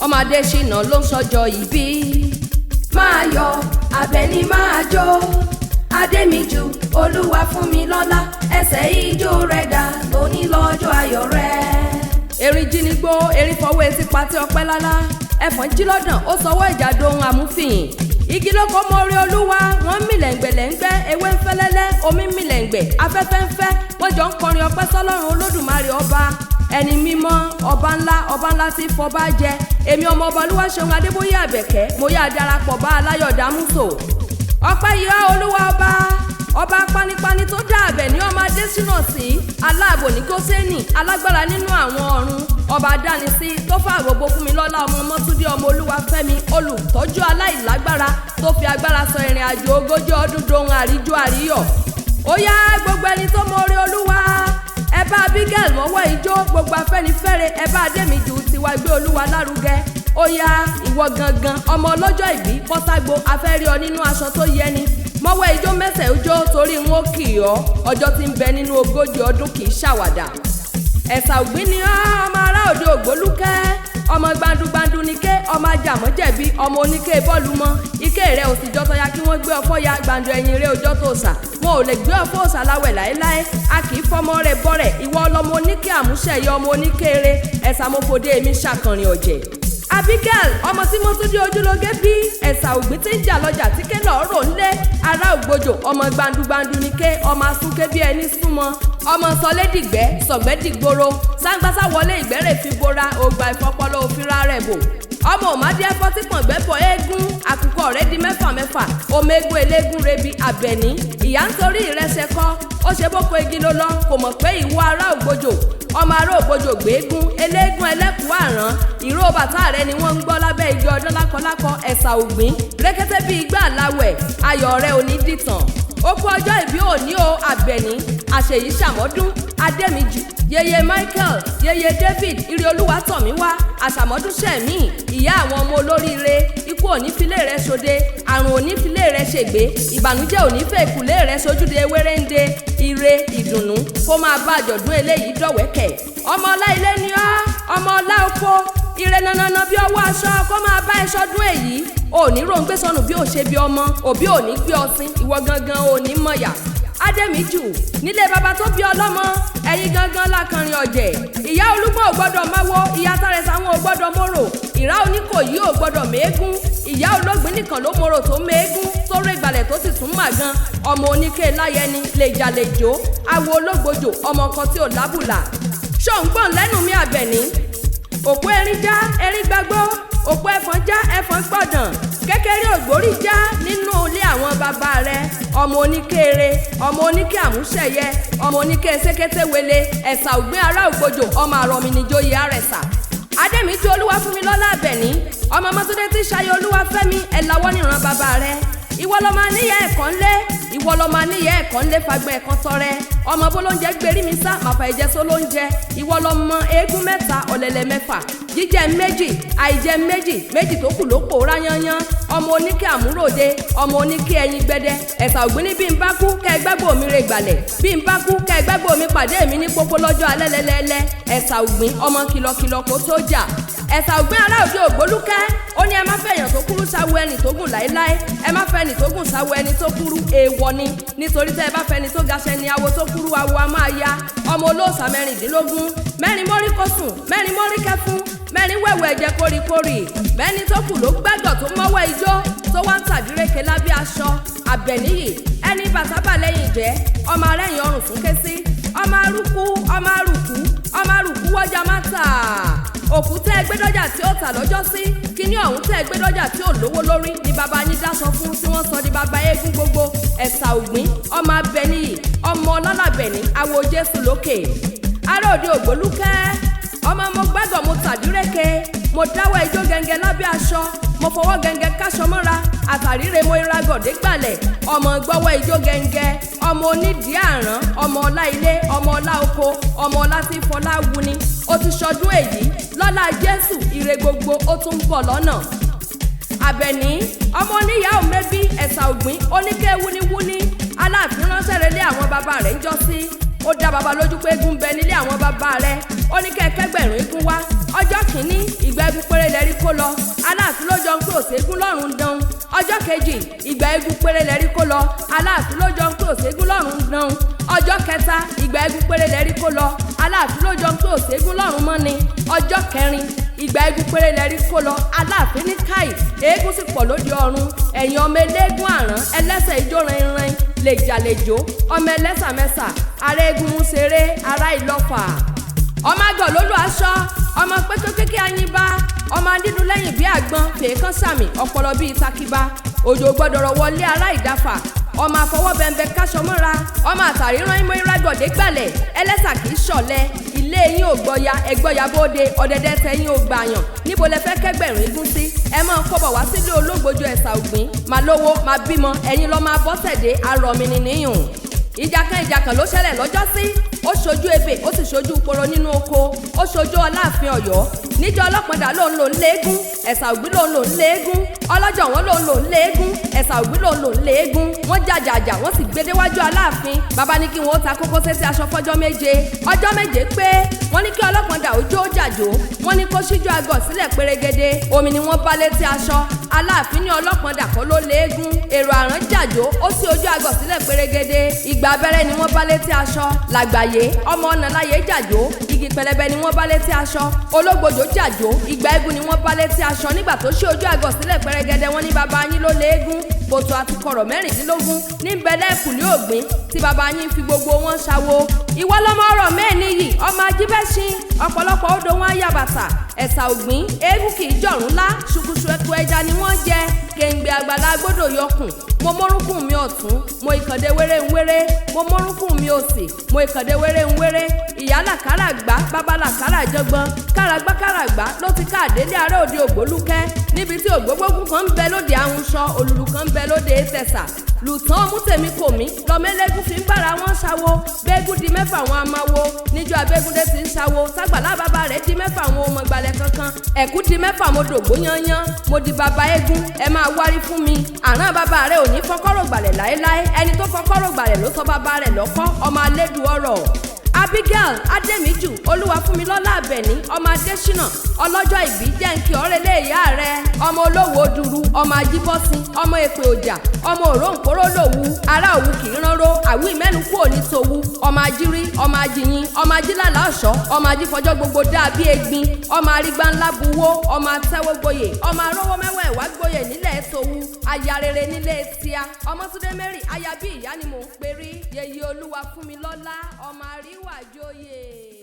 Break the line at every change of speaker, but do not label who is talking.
Ọmọ Adésínà ló ń sọjọ́ ìbí.
Máa yọ̀, Àbẹ̀ní máa jó. Adémíjú, Olúwa fún mi lọ́lá, ẹsẹ̀ ijó rẹ̀ dà lóní lọ́jọ́ ayọ̀ rẹ̀.
Erin jínigbó, erin fọwọ́ etí patí ọpẹ́ lálá. Ẹfọ̀n jí lọ́dàn, ó sọwọ́ ìjà dohun àmúfìyìn. Igi lóko mọ orí Olúwa, wọ́n ń mì lẹ́ǹgbẹ̀lẹ́ǹgbẹ́, ewé ń fẹ́lẹ́lẹ́, omi ń mì lẹ́ǹgbẹ̀, afẹ́fẹ́ ń fẹ́, wọ́n jọ ń kọrin ọpẹ́ sọ́lọ́run Olódùmarè ọba ẹni mímọ́, ọba ńlá, ọba ńlá tí fọba jẹ. Èmi ọmọ ọba Olúwaṣeun Adébóyè Àbẹ̀kẹ́, mo yá darapọ̀ bá aláyọ̀ dámúso. Ọpẹ́ yìí Olúwa ọba, ọba panipani tó dá Àbẹ̀ní ọmọ Adésínà sí, aláàbò ní Gósẹ́nì, alágbára nínú àwọn ọ̀run, ọba adánisí tó fà gbogbo fún mi lọ́lá, ọmọ Mọ́túndé ọmọ Olúwafẹ́mi, olùtọ́jú aláìlágbára tó fi agbára sọ ìrìn àjò 40 ọdún dohun àríjó àríyọ̀. Ó yá, gbogbo ẹni tó mọ orí Olúwa, ẹ bá Abigail mọ́wọ́ ijó, gbogbo Afẹ́nifẹ́re, ẹ bá Adémíjú tiwa gbé Olúwa lárugẹ. Ó yá, ìwọ gangan ọmọ ọlọ́jọ́ ìbí pọ́ságbó, afẹ́rí ọ nínú aṣọ tó yẹ ni, mọ́wọ́ ijó mẹ́sẹ̀ ijó, torí n ó kì ọ́. Ọjọ́ tí ń bẹ nínú 40 ọdún kì í ṣàwàdà. Ẹ̀sà ògbín ni ọ́, ọmọ ará òde Ògbólúkẹ́, ọmọ gbandugbandu ni ké, ọmọ ajàmọ́jẹ̀bi, ọmọ oníké bọ́ọ̀lù mọ́. Ike rẹ̀ ò sì jọ tọ́ya kí wọ́n gbé ọfọ́ ya gbàǹdo, ẹ̀yìn rẹ̀ òjọ́ tó sà, wọn ò lè gbé ọfọ́ òsà láwẹ̀ láéláé. A kì í fọmọ rẹ̀ bọ́rẹ̀. Ìwọ ọlọmọ oníké àmúṣẹ̀yẹ, ọmọ oníkéere. Ẹ̀sà mọ́fọdé mi ṣàkànrìn ọ̀jẹ̀. Abigail ọmọ tí Mọ́túndé ojúlóge bí, ẹ̀sà ògbín tí ń jà lọ́jà tí ké lọ́ọ́ rò ńlé, ará ògbójò, ọmọ gbandugbandu ni ké, ọmọ asúnké bí ẹni súnmọ́, ọmọ sọlédìgbẹ́ sọ̀gbẹ́dìgboro, sáńgbásá wọlé ìgbẹ́rẹ̀ fi bora, ògbà ìfọpọlọ òfin rẹ̀ bò. Ọmọ òmádé ẹfọ tí pọ̀ngbẹ́ bọ̀ eégún, àkùkọ rẹ̀ di mẹ́fà mẹ́fà, ọmọ eégún eléégún rebi. Àbẹ̀ní, ìyá ń torí ìrẹsẹ̀ kọ́ ó ṣe bóko igi ló lọ, kò mọ̀ pé ìwọ ará ògbójò, ọmọ ará ògbójò gbéégún eléégún ẹlẹ́kùú àrán, ìró bàtà rẹ ni wọ́n ń gbọ́ lábẹ́ igi ọdún lákọlákọ. Ẹ̀sà ògbín rékété bíi igbá àláwẹ̀, ayọ̀ rẹ ò ní dìtàn. Ó kú ọjọ́ ìbí òní o Àbẹ̀ní, àṣeyí ṣàmọ́dún. Adémíjú, yeye Michael, yeye David, ire Olúwa tọ̀ mí wá, àṣàmọ́dún ṣẹ̀mí, ìyá àwọn ọmọ olóríire. Ikú òní filé rẹ ṣòde, àrùn òní filé rẹ ṣègbé, ìbànújẹ́ òní fẹ́ ìkùlé rẹ sojúde wéréǹde. Ire ìdùnnú kó máa bá àjọ̀dún eléyìí dọ̀wẹ́kẹ̀. Ọmọ ọlá ilé ni ọ́, ọmọ ọlá oko, ire nanana bí ọwọ́ aṣọ kó máa bá ẹ ṣọdún èyí. Òní ròǹgbé sọnù bí ò ṣe bí ọmọ, òbí òní gbé ọsìn, ìwọ gangan òní mọ̀yà. Adémíjú, nílé baba tó bí ọlọ́mọ, ẹ̀yin gangan lákànrin ọ̀jẹ̀. Ìyá olúgbọ́n ò gbọ́dọ̀ máwo, ìyá tàrẹsà wọn ò gbọ́dọ̀ mórò, ìrá oníkòyí ò gbọ́dọ̀ méégún, ìyá ológbìn nìkan ló mórò tó méégún, tó rè gbalẹ̀ tó sì tún mà gan. Ọmọ oníké láyẹni lèjàlèjò, awo ológbòjò, ọmọ kan tí ò lábùlà. Ṣóǹgbọ̀n lẹ́nu mi Àbẹ̀ní, òpó erin já, erin gbàgbó, òpó ẹfọ̀n já, ẹfọ̀n gbọ̀dàn, kékeré ògbórí já nínú ilé àwọn bàbá rẹ. Ọmọ oníkéere, ọmọ oníké àmúṣẹyẹ, ọmọ oníké sékétéwele, ẹ̀sà ògbín ará ògbójò, ọmọ àrọ̀mìnìjòyè àrẹ̀sà. Adémíjú Olúwafúnmilọ́lá Àbẹ̀ní, ọmọ Mọ́túndé tí ṣayé Olúwafẹ́mi, ẹ̀làwọ́ níran bàbá rẹ. Ìwọ lọ máa níyà ẹ̀kọ́ ńlé, ìwọ lọ máa níyà ẹ̀kọ́ ńlé, fagbẹ́ ẹ̀kọ́ tọrẹ. Ọmọ bólóúnjẹ gbérí mi sá màfà ìjẹ sólóúnjẹ. Ìwọ lọ mọ eégún mẹ́ta, ọ̀lẹ̀lẹ̀ mẹ́fà, jíjẹ méjì, àìjẹ méjì, méjì tó kù ló pòórá yányán. Ọmọ oníkẹ́ àmúròde, ọmọ oníkẹ́ ẹyin gbẹdẹ. Ẹ̀sà ògbín ní bí n bá kú kẹ́ gbẹ́gbò mi re gbàlẹ̀, bí n bá kú kẹ́ gbẹ́gbò mi pàdé mi ní pópó lọ́jọ́ alẹ́ lẹ́lẹ́lẹ́. Ẹ̀sà ògbín ọmọ kìlọ̀kìlọ̀ kó tó jà. Ẹ̀sà ògbín ará òde Ògbólúkẹ́, ó ní ẹ má fẹ̀yàn tó kúrú sáwọ ẹni tó gùn láéláé, ẹ má fẹ́ ẹni tó gùn sáwọ ẹni tó kúrú, èèwọ̀ ni. Nítorí tẹ́ ẹ bá fẹ́ ẹni tó gaṣẹ́ ni awo tó kúrú, awo a máa ya. Ọmọ olóòṣà 16, mẹ́rin mórí kọsùn, mẹ́rin mórí kẹfún, mẹ́rin wẹ̀wẹ̀ ẹ̀jẹ̀ kórìkórì, mẹ́ni tó kù ló gbẹ́gọ̀ tó mọ́wọ́ ijó tó wá ń tàdíreke lábẹ́ aṣọ. Àbẹ̀níyì, ẹni bàtà bà lẹ́yìn jẹ́, ọmọ arẹ́yìn ọrùn fún ké sí, ọmọ arúkú, ọmọ arúkú, ọmọ arúkú wọ́jà má tà. Òkú tẹ́ ẹ gbé dọ́jà tí ó tà lọ́jọ́ sí, kíní ọ̀hún tẹ́ ẹ gbé dọ́jà tí ò lówó lórí ni bàbá yín dáṣọ fún tí wọ́n sọ di bàbá eégún gbogbo. Ẹ̀sà ògbín ọmọ Abẹ́níyì, ọmọ ọlọ́làbẹ̀ní, awo Jésù lókè. Ará òde Ògbólúkẹ́, ọmọ mo gbàgbọ́ mo tàdíreke, mo dáwọ́ ijó gẹ́ngẹ́ lábẹ́ aṣọ, mo fọwọ́ gẹ́ngẹ́ káṣọ mọ́ra, àtàríre mo ira gọ̀dé gbalẹ̀. Ọmọ gbọ́wọ́ ijó gẹ́ngẹ́, ọmọ onídìí àrán, ọmọ ọlá ilé, ọmọ ọlá oko, ọmọ ọlá tí fọlá wuni. Ó ti ṣọdún èyí lọ́lá Jésù, ire gbogbo ó tún ń bọ̀ lọ́nà. Àbẹ̀ní ọmọ oníyàá òmẹ́bí, ẹ̀sà ògbín oníkẹ́ wúniwúni, aláàfin ránṣẹ́ relé àwọn bàbá rẹ̀ ń jọ sí. Ó dá baba lójú pé eégún bẹ nílé àwọn bàbá rẹ̀. Ó ní kẹ́ kẹ́gbẹ̀rún ikún wá. Ọjọ́ kìíní ìgbà eégún péré lẹ́rí kó kó lọ. Aláàfin ló jọ ń pé òṣègùn lọ́rùn dán. Ọjọ́ kejì, ìgbà eégún péré lẹ́rí kó lọ. Aláàfin ló jọ ń pé òṣègùn lọ́rùn dán. Ọjọ́ kẹta, ìgbà eégún péré lẹ́rí kó lọ. Aláàfin ló jọ ń pé òṣègùn lọ́rùn mọ́ ni. Ọjọ́ kẹrin, ìgbà eégún péré lẹ́rí kó lọ. Aláàfin ní káì, eégún sì pọ̀ lóde ọ̀run. Ẹ̀yin ọmọ eléégún àrán, ẹlẹ́sẹ̀ ijó rinrin, lèjàlèjó, ọmọ ẹlẹ́sàmẹsà, ará eégún mú ṣeré, ará ìlọ́fà. Ọmọ àgọ̀ lólú aṣọ, ọmọ pékékéké ayínbá, ọmọ adídùn lẹ́yìn bí àgbọn, fèékán sàmì, ọpọlọ bíi takiba. Òjò gbọ́dọ̀ rọ̀ wọlé ará ìdáfà, ọmọ àfọwọ́bẹ̀ǹbẹ̀ káṣọ mọ́ra, ọmọ àtàrí rán imú irágọ̀dé gbalẹ̀, ẹlẹ́sà kì í ṣọ̀lẹ. Ilé yín ò gbọ́ya, ẹgbọ́ya bóde, ọ̀dẹ̀dẹ̀ tẹ̀yìn ò gbàyàn. Níbo lẹ fẹ́ kẹ́gbẹ̀rún igun sí? Ẹ máa kó bọ̀ wá sílé ológbòjò ẹ̀sà ògbìn. Màá lówó, màá bímọ, ẹ̀yin lọ́ máa bọ́ sẹ̀dé, arọ̀ mi ni níyùn. Ìjà kan ló ṣẹlẹ̀ lọ́jọ́sí. Ó ṣojú ebè, ó sì ṣojú poro nínú oko. Ó ṣojú Aláàfin Ọ̀yọ́. Níjọ́ ọlọ́pọ̀dà lòun lòun léégún, ẹ̀sà ògbín lòun lòun léégún, ọlọ́jọ̀ wọn lòun lòun léégún, ẹ̀sà ògbín lòun lòun léégún. Wọ́n jàjàjà, wọ́n sì gbédéwájú Aláàfin. Bàbá ní kí wọ́n ó ta kókó sétí aṣọ fọ́jọ́ méje. Ọjọ́ méje pé wọ́n ní kí ọlọ́pọ̀dà ó jó jàjò. Wọ́n ní kó ṣíjú agọ̀ sílẹ̀ pérégede. Omi ni wọ́n bá létí aṣọ. Aláàfin ní ọlọ́pọ̀dà kọ́ ló léégún. Èrò àrán jàjò, ó sì ojú agọ̀ sílẹ̀ pérégede. Ìgbà abẹ́rẹ́ ni wọ́n bá létí aṣọ. Làgbàyé ọmọ ọ̀nà láyé jàjò, igi pẹlẹbẹ ni wọ́n bá létí aṣọ. Ológbòjò jàjò, ìgbà eégún ni wọ́n bá létí aṣọ. Nígbà tó ṣí ojú àgọ̀ sílẹ̀ pẹrẹgẹdẹ, wọ́n ní bàbá yín ló léégún. Kòtò àti kọ̀rọ̀ 16 ní bẹlẹ́kùlé ògbín tí bàbá yín fi gbogbo wọn ṣàwo. Ìwọ lọmọ ọ̀rọ̀ mẹ́ẹ̀ni yìí, ọmọ ajíbẹ́ṣin, ọ̀pọ̀lọpọ̀ odò wọn á yàbàtà. Ẹ̀sà ògbín, eégún kì í jọ̀rún lá, ṣùkùṣù ẹ̀kú ẹja ni wọ́n jẹ. Kèǹgbè àgbàlá gbọ́dọ̀ yọkùn. Mo mórúnkún mi ọ̀tún, mo ìkàndé wéré ń wéré. Mo mórúnkún mi òsì, mo ìkàndé wéré ń wéré. Ìyá làkàrà gbá, bàbá làkàrà jọgbọ́n. Kàràgbá kàràgbá ló ti ká àdélé ará òde ògbólúkẹ́. Níbi tí ògbógbógún kan ń bẹ lóde ahunṣọ, òlùlù kan ń bẹ lóde tẹ̀sà. Lùtàn ọmú tèmi kò mí, lọ́mẹ́lẹ́gún fi ń bára wọn ṣàwo. Bẹ́gùn di mẹ́fà wọn a máa wo. Níjọ́ abẹ́gúndé ti ń ṣàwo, ságbàlá bàbá rẹ̀ di mẹ́fà wọn ò mọ̀ gbalẹ̀ kankan. Ẹ̀kú di mẹ́fà mo dògbó yányán, mo di bàbá eégún, ẹ máa wárí fún mi. Àrán bàbá rẹ̀ ò ní fọkọ́rọ̀ gbalẹ̀ láéláé. Ẹni tó fọkọ́rọ̀ gbalẹ̀ ló sọ bàbá rẹ̀ lọ́kọ́, ọmọ alédu ọ̀rọ̀. Abigail Adémíjù, Olúwafúnmilọ́lá Àbẹ̀ní, ọmọ Adésínà, ọlọ́jọ́ ìbí jẹ́ ń kí ọ̀rẹ́lẹ̀ ìyá rẹ̀. Ọmọ olówó dúró, ọmọ ajíbọ́sìn, ọmọ èpè ọjà, ọmọ òróǹkóró lòwú, ará òwú kì í ránró, àwí mẹ́nu kú òní tòwú, ọmọ ajírí, ọmọ ajíyìn, ọmọ ajílàlá ọ̀ṣọ́, ọmọ ajífọjọ́ gbogbo dáa bí egbin, ọmọ arígbá ńlá buwó, ọmọ atẹ́wọ́gboyè, ọmọ arówó mẹ́wẹ́ wá gboyè nílẹ̀ tòwú, aya rere nílé tíá. Ọmọ́túndé Mary, aya bí ìyá ni mò ń perí, yèyé Olúwafúnmilọ́lá, ọmọ àríwá àjòyè.